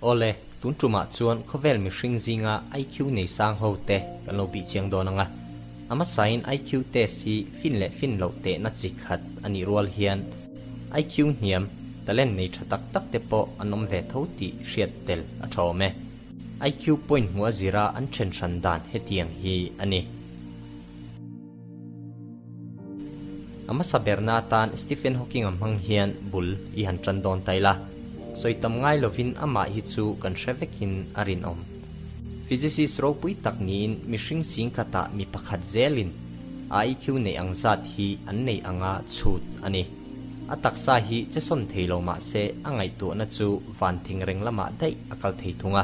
Awle, tun tumah chuan khawvel mihring zinga IQ nei sang ho te kan lo bih chiang dawn ang a. A hmasain IQ test hi fin leh fin loh tehna chi khat a nih rual hian IQ hniam, talent nei tha tak tak te pawh an awm ve tho tih hriat tel a tha awm e. IQ point hmuh a zira an then hran dan hetiang hi a ni. A hmasa berna atan Stephen Hawking-a hmang hian bul i han tan dawn ta ila, sawi tam ngai lovin amah hi chu kan hre vekin a rinawm. Physicist ropui tak niin mihring sing khatah mi pakhat zelin IQ neih ang zat hi an nei anga chhut a ni. A taksa hi che sawn thei lo mah se a ngaihtuahna chu van thingreng lamah daih a kal thei thung a.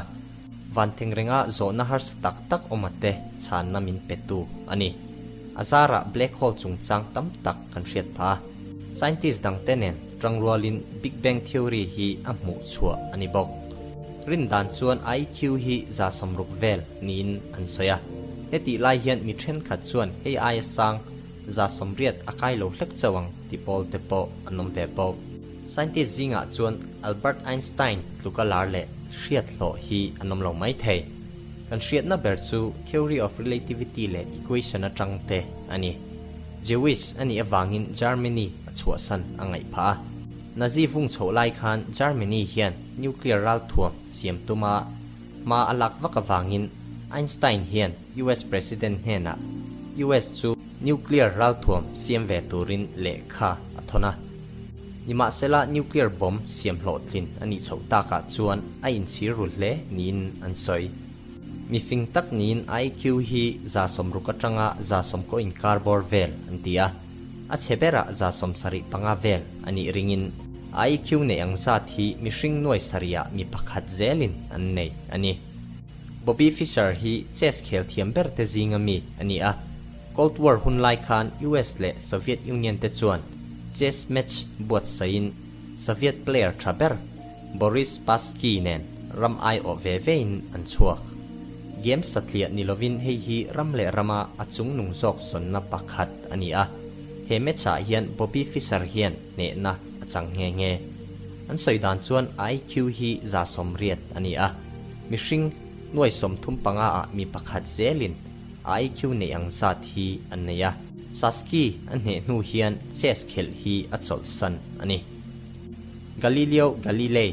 Van thingrengah zawhna harsa tak tak awm a te chhanna min petu a ni. A zarah black hole chungchang tam tak kan hriat phah a. Scientist dangte nen tangrualin Big Bang Theory hi a hmuh chhuah a ni bawk. Rin dan chuan IQ hi 60 vel niin an sawi a. Hetih lai hian mi thenkhat chuan hei aia sang 80 a kai lo hlek chauh ang ti pawl te pawh an awm ve bawk. Scientist zingah chuan Albert Einstein tluka lar leh hriat hlawh hi an awm lo mai thei. Kan hriatna ber chu Theory of Relativity leh Equation atang te a ni. Jewish a nih avangin Germany a chhuahsan a ngaih phah a. Nazi vung chhoh lai khan Germany hian nuclear ralthuam siam tuma hma a lak vak avangin Einstein hian US President hnenah US chu nuclear ralthuam siam ve turin lehkha a thawn a. Nimahsela nuclear bomb siam hlawhtlin a nih chhoh takah chuan a inchhir ru hle niin an sawi. Mi fing tak niin IQ hi 60 atanga 90 inkar bawr vel an ti a, a chhe berah 75 vel a nih ringin IQ neih ang zat hi mihring nuai sarihah mi pakhat zelin an nei a ni. Bobby Fischer hi chess khel thiam ber te zinga mi a ni a, Cold War hun lai khan US leh Soviet Union te chuan chess match buatsaihin Soviet player tha ber Boris Spassky nen ram aiawh ve vein an chhuak. Game satliah ni lovin hei hi ram leh rama a chungnung zawk zawnna pakhat a ni a, he match-ah hian Bobby Fischer hian hnehna a chang nghe nghe. An sawi dan chuan IQ hi 80 a ni a, mihring nuai 35 ah mi pakhat zelin IQ neih ang zat hi an nei a. Spassky a hneh hnu hian chess khelh hi a chawlhsan a ni. Galileo Galilei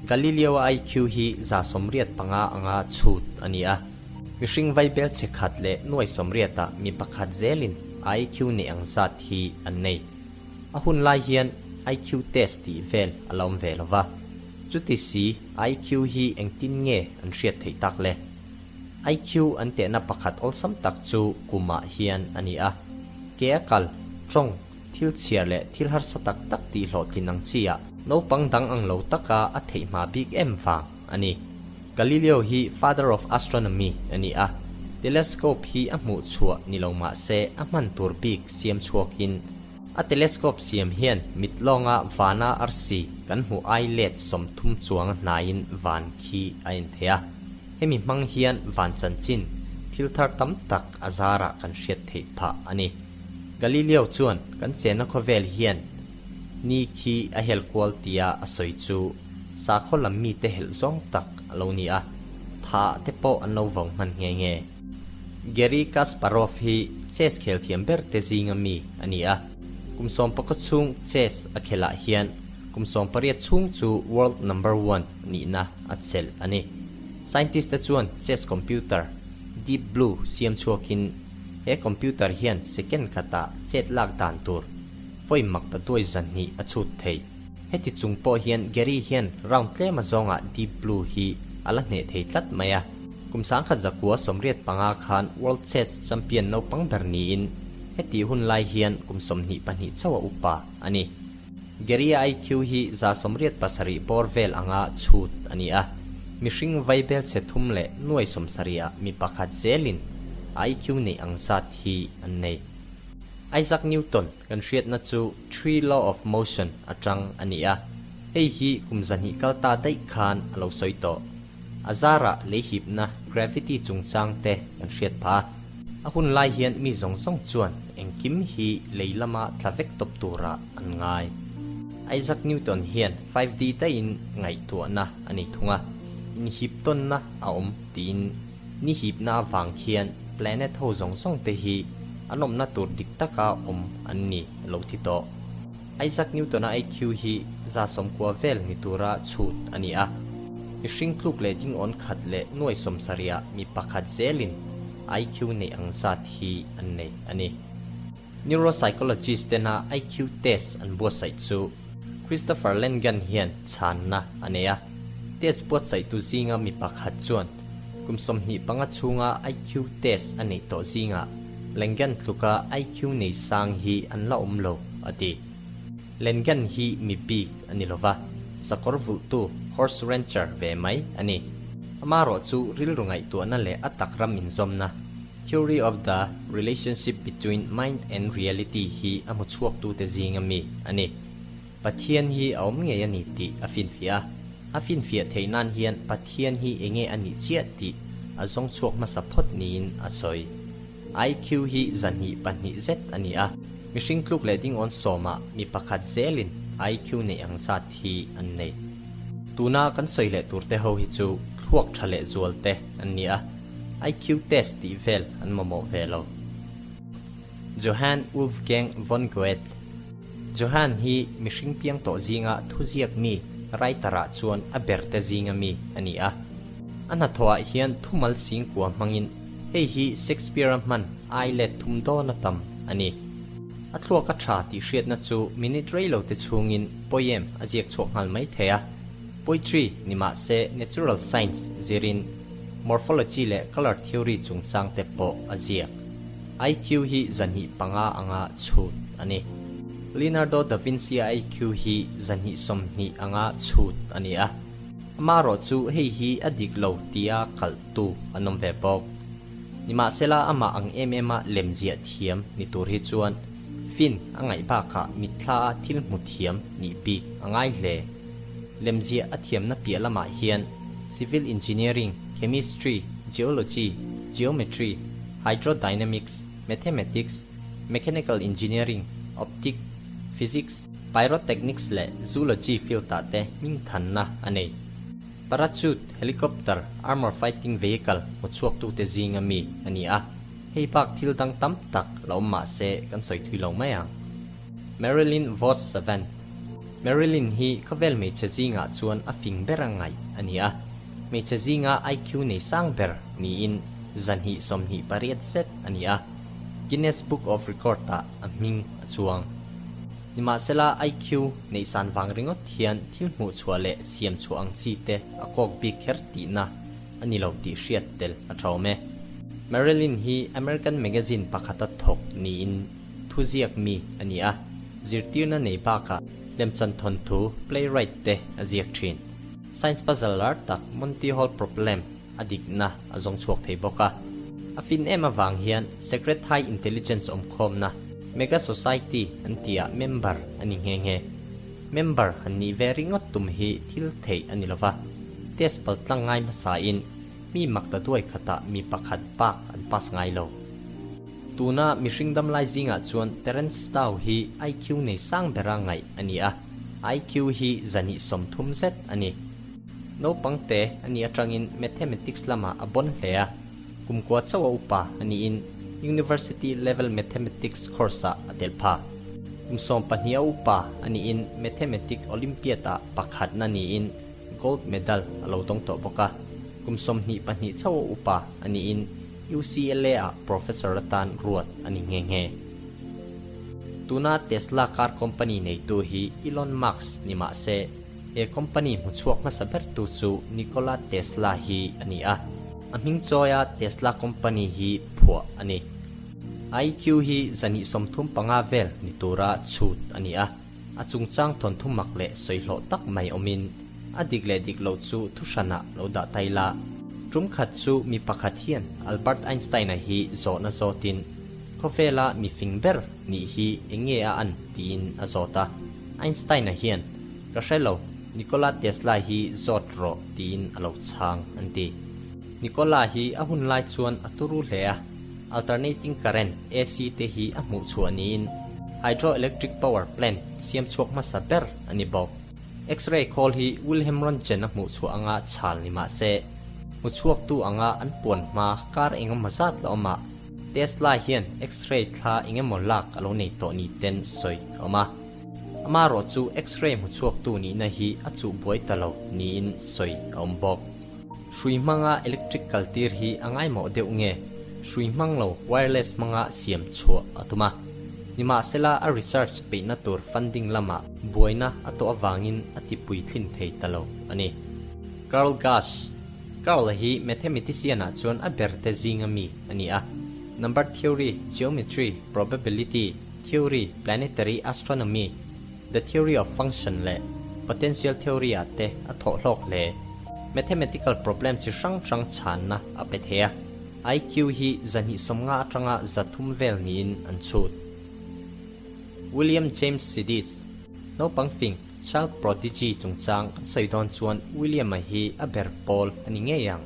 Galileo-a IQ hi 85 anga chhut a ni a. Mihring vaibel chhe khat leh nuai sawmriatah mi pakhat zelin IQ neih ang zat hi an nei. A hun lai hian IQ test tih vel a la awm ve lo va. Chuti si IQ hi engtin nge an hriat theih tak le? IQ an tehna pakhat awlsam tak chu kumah hian a ni a. Ke a kal, tawng, Thil chhiar leh thil harsa tak tak tih hlawhtlin ang chi ah naupang dang ang lo taka a theih hma bik em vang a ni. Galileo hi Father of Astronomy a ni a, telescope hi a hmuh chhuah ni lo mah se a hman tur bik siam chhuakin a telescope siam hian mit lawnga vana arsi kan hmuh ai let 30 chuang hnaiin van khi a en thei a. Hemi hmang hian van chanchin thil thar tam tak a zarah kan hriat theih phah a ni. Galileo chuan kan chenna khawvel hian ni khi a hel kual tia a sawi chu sakhaw lam mite helh zawng tak a lo ni a, tha te pawh an lo vau hman nghe nghe. Garry Kasparov hi chess khel thiam ber te zinga mi a ni a, kum 11 chhung chess a khelh ah hian kum 18 chhung chu world number one nihna a chelh a ni. Scientist te chuan chess computer Deep Blue siam chhuakin He computer hian second khatah chet lak dan tur vawi mak ta duai 200 a chhut thei. Heti chung pawh hian Gary hian round tlem a zawngah Deep Blue hi a la hneh thei tlat mai a. Kum 1985 khan World Chess Champion naupang ber niin heti hun lai hian kum 22 chauh a upa a ni. Gary-a IQ hi 87 bawr vel anga chhut a ni a, mihring vaibel chhe thum leh nuai 70 ah mi pakhat zelin IQ neih ang zat hi an nei. Isaac Newton kan hriatna chu Three Law of Motion atang a ni a, hei hi kum 200 kal ta daih khan a lo sawi tawh. A zarah leihipna, gravity, chungchang te kan hriat phah a. A hun lai hian mi zawng zawng chuan engkim hi lei lama tla vek tawp turah an ngai. Isaac Newton hian 5D daihin ngaihtuahna a nei thung a, inhip tawnna a awm tiin ni hipna avang hian planet ho zawng zawng te hi an awmna tur dik taka awm an ni a lo ti tawh. Isaac Newton-a IQ hi 190 vel ni tura chhut a ni a, mihring tluk leh dingawn khat leh nuai 70ah mi pakhat zelin IQ neih ang zat hi an nei a ni. Neuropsychologist tena IQ test an buatsaih chu Christopher Langan hian chhanna a nei a, test buatsaihtu zinga mi pakhat chuan kum 25 chhunga IQ test a neih tawh zingah Langan tluka IQ nei sang hi an la awm lo, a ti. Langan hi mi bik a ni lova, sakawr vulhtu, horse rancher, ve mai a ni. Amaherawhchu rilru ngaihtuahna leh a tak ram inzawmna, Theory of the relationship between mind and reality hi a hmu chhuaktute zinga mi a ni. Pathian hi a awm ngei a ni tih a finfiah a. A finfiah theih nan hian Pathian hi enge a nih chiah tih a zawng chhuak hmasa phawt niin a sawi. IQ hi 202 zet a ni a, mihring tluk leh dingawn sawmah mi pakhat zelin IQ neih ang zat hi an nei. Tuna kan sawi leh turte ho hi chu thluak tha leh zual te an ni a. IQ test tih vel an mamawh ve lo. Johann Wolfgang von Goethe Johann hi mihring piang tawh zinga thuziak mi, writer, ah chuan a ber te zinga mi a ni a. A hnathawhah hian thumal singkua hmangin hei hi Shakespeare-a hman ai let thum dawn a tam a ni. A thluak a tha tih hriatna chu minute rei lo te chhungin poem a ziak chhuak nghal mai thei a. Poetry ni mah se natural science zirin Morphology leh Colour Theory chungchang te pawh a ziak. IQ hi 205 anga chhut a ni. Leonardo da Vinci-a IQ hi 220 anga chhut a ni a. Amaherawh chu hei hi a dik lo tia kalhtu an awm ve bawk. Nimahsela amah ang em em a lemziah thiam ni tur hi chuan fin a ngaih bakah mitthla a thil hmu thiam nih bik a ngai hle. Lemziah a thiamna piah lamah hian Civil Engineering, Chemistry, Geology, Geometry, Hydrodynamics, Mathematics, Mechanical Engineering, Optic, Physics, Pyrotechnics leh Zoology field-ah te hmingthanna a nei. Parachute, Helicopter, Armour Fighting Vehicle hmuchhuaktute zinga mi a ni a, hei bak thil dang tam tak la awm mah se kan sawi thui lo mai ang. Marilyn Vos Savant Marilyn hi khawvel hmeichhe zingah chuan a fing ber a ngaih a ni a, hmeichhe zinga IQ nei sang ber niin 228 zet a ni a, Guinness Book of Record-ah a hming a chuang. Nimahsela IQ neih san vang ringawt hian thil hmuh chhuah leh siam chhuah ang chi te a kawk bik kher tihna a ni lo tih hriat tel a tha awm e. Marilyn hi American magazine pakhata thawk niin thuziak mi a ni a, zirtirna nei bakah lemchan thawnthu, playwright, te a ziak thin. Science puzzle lar tak Monty Hall Problem a dikna a zawng chhuak thei bawk a. A fin em avang hian Secret High Intelligence awmkhawmna, Mega Society an tihah member a ni nghe nghe. Member han nih ve ringawt tum hi thil theih a ni lova, test paltlang ngai hmasain mi mak ta duai khatah mi pakhat bak an pass ngai lo. Tuna mihring dam lai zingah chuan Terence Tao hi IQ nei sang bera ngaih a ni a, IQ hi 230 zet a ni. Naupang te a nih atangin Mathematics lamah a bawn hle a, kumkua chauh a upa a niin University Level Mathematics course-ah a tel pha. Kum 12 a upa a niin Mathematics Olympiad-ah pakhatna niin Gold Medal a lo dawng tawh bawk a, kum 22 chauh a upa a niin UCLA-ah Professor atan ruat a ni nghe nghe. Tuna Tesla car company neitu hi Elon Musk ni mah se, he company hmu chhuak hmasa bertu chu Nikola Tesla hi a ni a. A hming chawia Tesla company hi phuah a ni. IQ hi 235 vel ni tura chhut a ni a. A chungchang thawnthu mak leh sawihlawh tak mai awmin a dik leh dik loh chu thuhranah lo dah ta ila. Tum khat chu mi pakhat hian Albert Einstein-a hi zawhna zawtin khawvela mi fing ber nih hi eng nge a an tiin a zawt a. Einstein-a hian, Ka hre lo, Nikola Tesla hi zawt rawh tiin a lo chhang an ti. Nikola hi a hun lai chuan a turu hle a, alternating current, AC, te hi a hmuh chhuah niin. Hydroelectric power plant siam chhuak hmasa ber a ni bawk. X-ray khawl hi Wilhelm Röntgen a hmuh chhuah anga chhal ni mah se, hmu chhuaktu anga an puan hma kar engemaw zat la awm a, Tesla hian X-ray thla engemaw lak a lo nei tawh ni ten sawi a awm a. Amaherawh chu X-ray hmu chhuaktu nihna hi a chuh buai ta lo niin sawi a awm bawk. Hrui hmanga electric kaltir hi a ngaimawh deuh nge? Hrui hmang lo wireless hmanga siam chhuah a tum a. Nimahsela a research peihna tur funding lamah buaina a tawh avangin a ti puitlin thei ta lo a ni. Karl Gauss, Karl-a hi mathematician-ah chuan a berte zinga mi a ni a. Number theory, geometry, probability theory, planetary astronomy, The Theory of Function leh Potential Theory ah te a thawh hlawk hle. Mathematical problem chi hrang hrang chhanna a pe thei a, IQ hi 250 atanga 300 vel niin an chhut. William James Sidis, Naupang fing, child prodigy chungchang kan sawi dawn chuan William-a hi a ber pawl a ni ngei ang.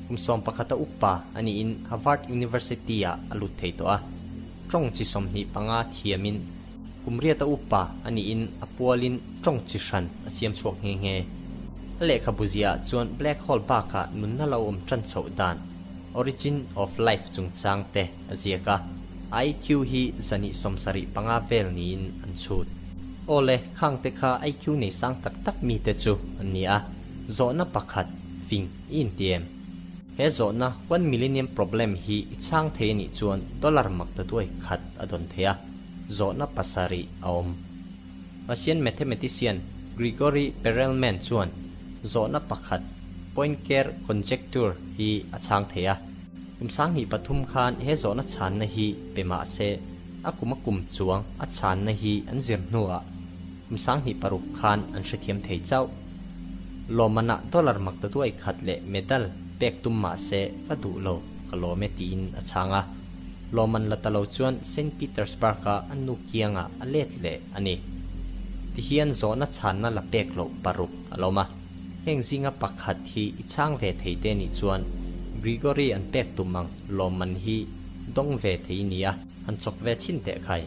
Kum 11 a upa a niin Harvard University-ah a lut thei tawh a, tawng chi 25 thiamin Kum riata upa a niin a pualin tawng chi hran a siam chhuak nghe nghe. A lehkhabu ziahah chuan black hole bakah nunna lo awm tan chhoh dan, origin of life chungchang te a ziak a, IQ hi 275 vel niin an chhut. Aw le, khang te kha IQ nei sang tak tak mite chu an ni a, zawhna pakhat fing i inti em? He zawhna one millennium problem hi i chhang thei a nih chuan dollar mak ta duai khat a dawn thei a. Zawhna pasarih a awm. Russian mathematician Grigory Perelman chuan zawhna pakhat, Poincare conjecture, hi a chhang thei a. Kum 2003 khan he zawhna chhanna hi pe mah se, a kum a kum chuang a chhanna hi an zir hnuah kum 2006 khan an hrethiam thei chauh. Lawmmanah dollar mak ta duai khat leh medal pek tum mah se ka duh lo, ka lawm e tiin a chhang a. Lawmman la ta lo chuan Saint Petersburg-a an nu kiangah a let leh a ni. Tihian zawhna chhanna la pek loh paruk a lawm a. Heng zinga pakhat hi i chhang ve thei te nih chuan Grigory an pek tum ang lawmman hi dawng ve thei i ni a, han chawk ve chhin teh khai.